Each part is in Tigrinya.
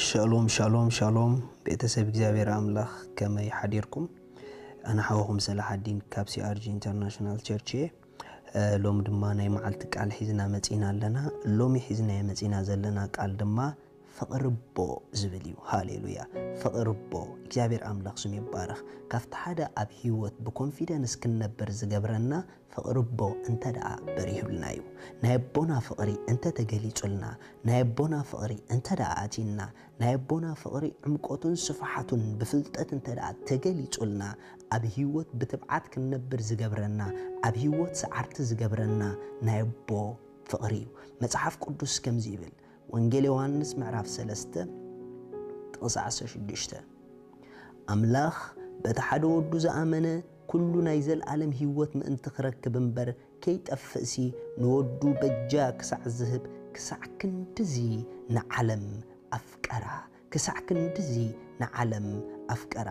ሻሎም ሻሎም ሻሎም፣ ቤተሰብ እግዚኣብሔር ኣምላኽ፣ ከመይ ሓዲርኩም? ኣነ ሓወኹም ሰላሓዲን ካብ ሲኣርጂ ኢንተርናሽናል ቸርች እየ። እ፣ ሎም ድማ ናይ መዓልቲ ቃል ሒዝና መጺና ኣለና። ሎሚ ሒዝናዮ መጺና ዘለና ቃል ድማ ፍቕሪ ኣቦ ዝብል እዩ። ሃሌሉያ! ፍቕሪ ኣቦ። እግዚኣብሔር ኣምላኽ ስሙ ይባረኽ። ካብቲ ሓደ ኣብ ህይወት ብኮንፊደንስ ክንነብር ዝገብረና ፍቕሪ ኣቦ እንተ ደኣ በሪሁልና እዩ። ናይ ኣቦና ፍቕሪ እንተ ተገሊጹልና፣ ናይ ኣቦና ፍቕሪ እንተ ደኣ ኣትዩና፣ ናይ ኣቦና ፍቕሪ ዕምቆቱን ስፍሓቱን ብፍልጠት እንተ ደኣ ተገሊጹልና፣ ኣብ ህይወት ብትብዓት ክንነብር ዝገብረና፣ ኣብ ህይወት ሰዓርቲ ዝገብረና ናይ ኣቦ ፍቕሪ እዩ። መጽሓፍ ቅዱስ ከምዚ ይብል፣ ወንጌል ዮሃንስ ምዕራፍ ሰለስተ ጥቕሲ ዓሰርተ ሽዱሽተ፣ ኣምላኽ በቲ ሓደ ወዱ ዝኣመነ ኩሉ ናይ ዘልኣለም ህይወት ምእንቲ ክረክብ እምበር ከይጠፍእሲ፣ ንወዱ በጃ ክሳዕ ዝህብ ክሳዕ ክንድዚ ንዓለም ኣፍቀራ። ክሳዕ ክንድዚ ንዓለም ኣፍቀራ።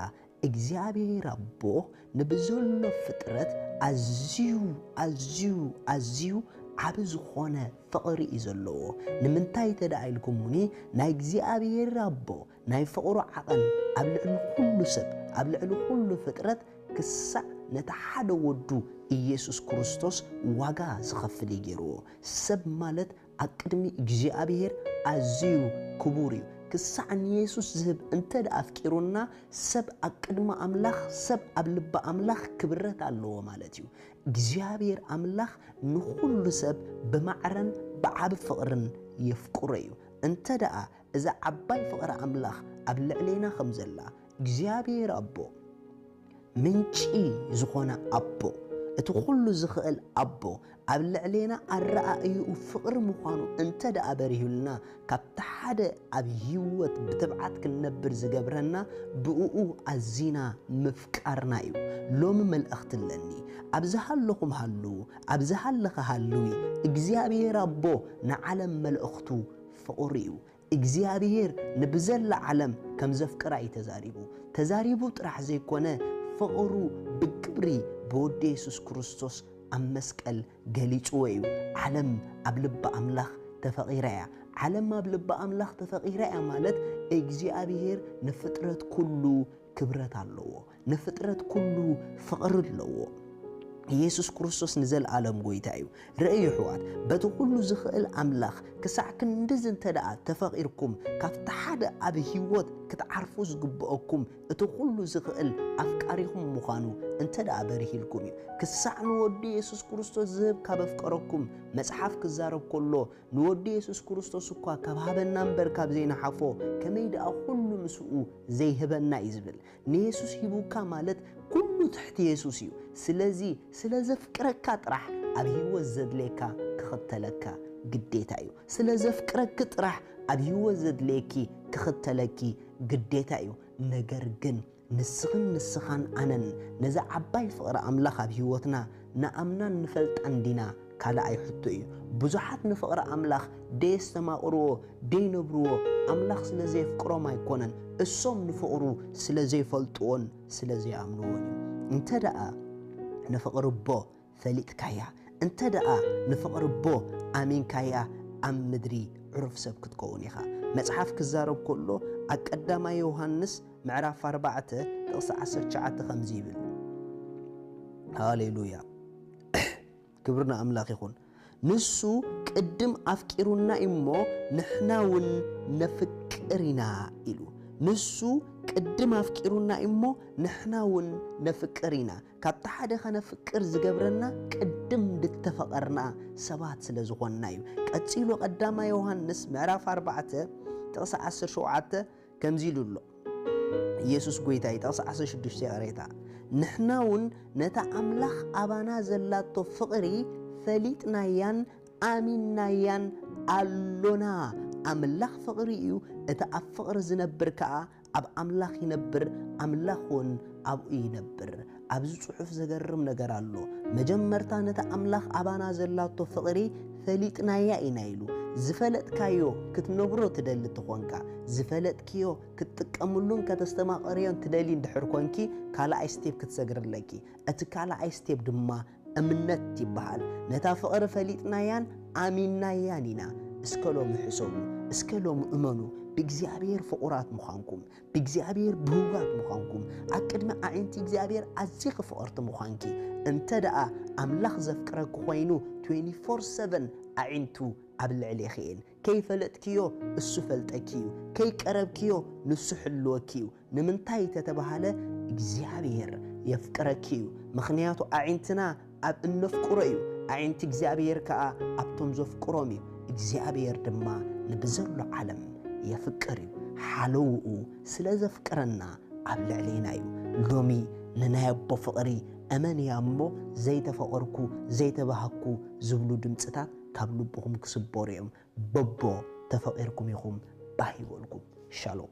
እግዚኣብሔር ኣቦ ንብዘሎ ፍጥረት ኣዝዩ፣ ኣዝዩ፣ ኣዝዩ ዓቢ ዝኾነ ፍቕሪ እዩ ዘለዎ። ንምንታይ እንተ ደኣ ኢልኩሙኒ፣ ናይ እግዚኣብሔር ኣቦ ናይ ፍቕሩ ዓቐን ኣብ ልዕሊ ኩሉ ሰብ፣ ኣብ ልዕሊ ኩሉ ፍጥረት ክሳዕ ነቲ ሓደ ወዱ ኢየሱስ ክርስቶስ ዋጋ ዝኸፍል እዩ ገይርዎ። ሰብ ማለት ኣብ ቅድሚ እግዚኣብሔር ኣዝዩ ክቡር እዩ። ክሳዕ ንየሱስ ዝህብ እንተ ደኣ ኣፍቂሩና፣ ሰብ ኣብ ቅድሚ ኣምላኽ፣ ሰብ ኣብ ልቢ ኣምላኽ ክብረት ኣለዎ ማለት እዩ። እግዚኣብሔር ኣምላኽ ንኹሉ ሰብ ብማዕረን ብዓቢ ፍቕርን የፍቅሮ እዩ። እንተ ደኣ እዛ ዓባይ ፍቕሪ ኣምላኽ ኣብ ልዕሌና ከም ዘላ፣ እግዚኣብሔር ኣቦ ምንጪ ዝኾነ ኣቦ፣ እቲ ኩሉ ዝኽእል ኣቦ፣ ኣብ ልዕሌና ኣረኣእይኡ ፍቕሪ ምዃኑ እንተ ደኣ በሪሁልና፣ ካብቲ ሓደ ኣብ ህይወት ብትብዓት ክንነብር ዝገብረና ብእኡ ኣዚና ምፍቃርና እዩ። ሎሚ መልእኽቲ ኣለኒ። ኣብ ዝሃለኹም ሃልዉ፣ ኣብ ዝሃለኸ ሃልዊ። እግዚኣብሔር ኣቦ ንዓለም መልእኽቱ ፍቕሪ እዩ። እግዚኣብሔር ንብዘላ ዓለም ከም ዘፍቅራ እዩ ተዛሪቡ። ተዛሪቡ ጥራሕ ዘይኮነ፣ ፍቕሩ ብግብሪ ብወዲ የሱስ ክርስቶስ ኣብ መስቀል ገሊጽዎ እዩ። ዓለም ኣብ ልቢ ኣምላኽ ተፈቒራ እያ። ዓለም ኣብ ልቢ ኣምላኽ ተፈቒራ እያ ማለት፣ እግዚኣብሔር ንፍጥረት ኩሉ ክብረት ኣለዎ። ንፍጥረት ኩሉ ፍቕሪ ኣለዎ። ኢየሱስ ክርስቶስ ንዘለኣለም ጎይታ እዩ። ርእዩ ኣሕዋት፣ በቲ ኩሉ ዝኽእል ኣምላኽ ክሳዕ ክንድዚ እንተ ደኣ ተፈቒርኩም፣ ካብቲ ሓደ ኣብ ህይወት ክትዓርፉ ዝግብኦኩም እቲ ኩሉ ዝኽእል ኣፍቃሪኹም ምዃኑ እንተ ደኣ በሪሂልኩም እዩ። ክሳዕ ንወዱ የሱስ ክርስቶስ ዝህብ ካብ ኣፍቀረኩም፣ መጽሓፍ ክዛረብ ከሎ፣ ንወዱ የሱስ ክርስቶስ እኳ ካብ ሃበና እምበር ካብ ዘይነሓፎ፣ ከመይ ደኣ ኩሉ ምስኡ ዘይህበና እዩ ዝብል። ንየሱስ ሂቡካ ማለት ኩሉ ትሕቲ የሱስ እዩ። ስለዚ ስለ ዘፍቅረካ ጥራሕ ኣብ ህይወት ዘድልየካ ክኽተለካ ግዴታ እዩ። ስለ ዘፍቅረኪ ጥራሕ ኣብ ህይወት ዘድልየኪ ክኽተለኪ ግዴታ እዩ። ነገር ግን ንስኽን ንስኻን ኣነን ነዛ ዓባይ ፍቕሪ ኣምላኽ ኣብ ህይወትና ንኣምናን ንፈልጣን ዲና? ካልኣይ ሕቶ እዩ። ብዙሓት ንፍቕሪ ኣምላኽ ደየስተማቕርዎ፣ ደይነብርዎ፣ ኣምላኽ ስለ ዘየፍቅሮም ኣይኮነን፣ እሶም ንፍቕሩ ስለ ዘይፈልጥዎን ስለ ዘይኣምንዎን እዩ። እንተ ደኣ ንፍቕሪ ኣቦ ፈሊጥካያ፣ እንተ ደኣ ንፍቕሪ ኣቦ ኣሚንካያ፣ ኣብ ምድሪ ዕሩፍ ሰብ ክትከውን ኢኻ። መጽሓፍ ክዛረብ ከሎ፣ ኣብ ቀዳማይ ዮሃንስ ምዕራፍ ኣርባዕተ ጥቕሲ ዓሰርተ ትሽዓተ ከምዚ ይብል። ሃሌሉያ! ክብሪ ንኣምላኽ ይኹን። ንሱ ቅድም ኣፍቂሩና እሞ ንሕና እውን ነፍቅር ኢና ኢሉ። ንሱ ቅድም ኣፍቂሩና እሞ ንሕና እውን ነፍቅር ኢና። ካብቲ ሓደ ኸነፍቅር ዝገብረና ቅድም ዝተፈቐርና ሰባት ስለ ዝኾንና እዩ። ቀጺሉ ቀዳማይ ዮሃንስ ምዕራፍ ኣርባዕተ ጥቕሲ ዓሰርተ ሸውዓተ ከምዚ ኢሉ ኣሎ። ኢየሱስ ጎይታ እዩ። ጥቕሲ ዓሰርተ ሽዱሽተ ይቕሬታ። ንሕና እውን ነታ ኣምላኽ ኣባና ዘላቶ ፍቕሪ ፈሊጥናያን ኣሚንናያን ኣሎና። ኣምላኽ ፍቕሪ እዩ። እቲ ኣብ ፍቕሪ ዝነብር ከኣ ኣብ ኣምላኽ ይነብር፣ ኣምላኽ እውን ኣብኡ ይነብር። ኣብዚ ጽሑፍ ዘገርም ነገር ኣሎ። መጀመርታ ነቲ ኣምላኽ ኣባና ዘላቶ ፍቕሪ ፈሊጥናያ ኢና ኢሉ። ዝፈለጥካዮ ክትነብሮ ትደሊ እንተኾንካ፣ ዝፈለጥክዮ ክትጥቀምሉን ከተስተማቕርዮን ትደሊ እንድሕር ኮንኪ፣ ካልኣይ ስቴፕ ክትሰግሪ ኣለኪ። እቲ ካልኣይ ስቴፕ ድማ እምነት ይበሃል። ነታ ፍቕሪ ፈሊጥናያን ኣሚንናያን ኢና። እስከ ሎሚ ሕሰቡ፣ እስከ ሎሚ እመኑ። ብእግዚኣብሔር ፍቑራት ምዃንኩም፣ ብእግዚኣብሔር ብህውጋት ምዃንኩም፣ ኣብ ቅድሚ ኣዒንቲ እግዚኣብሔር ኣዚኺ ፍቕርቲ ምዃንኪ፣ እንተ ደኣ ኣምላኽ ዘፍቅረኪ ኮይኑ twenty-four seven ኣዒንቱ ኣብ ልዕሌኺ እየን። ከይፈለጥክዮ እሱ ፈልጠኪ እዩ፣ ከይቀረብክዮ ንሱ ሕልወኪ እዩ። ንምንታይ ተተባሃለ እግዚኣብሔር የፍቅረኪ እዩ። ምኽንያቱ ኣዒንትና ኣብ እነፍቅሮ እዩ፣ ኣዒንቲ እግዚኣብሔር ከኣ ኣብቶም ዘፍቅሮም እዩ። እግዚኣብሔር ድማ ንብዘሎ ዓለም የፍቅር እዩ። ሓለውኡ ስለ ዘፍቅረና ኣብ ልዕሌና እዩ። ሎሚ ንናይ ኣቦ ፍቕሪ እመንያ እሞ ዘይተፈቐርኩ ዘይተባህኩ ዝብሉ ድምፅታት ካብ ልብኹም ክስበሩ እዮም። በቦ ተፈቒርኩም ኢኹም ባህ ይበልኩም። ሻሎም።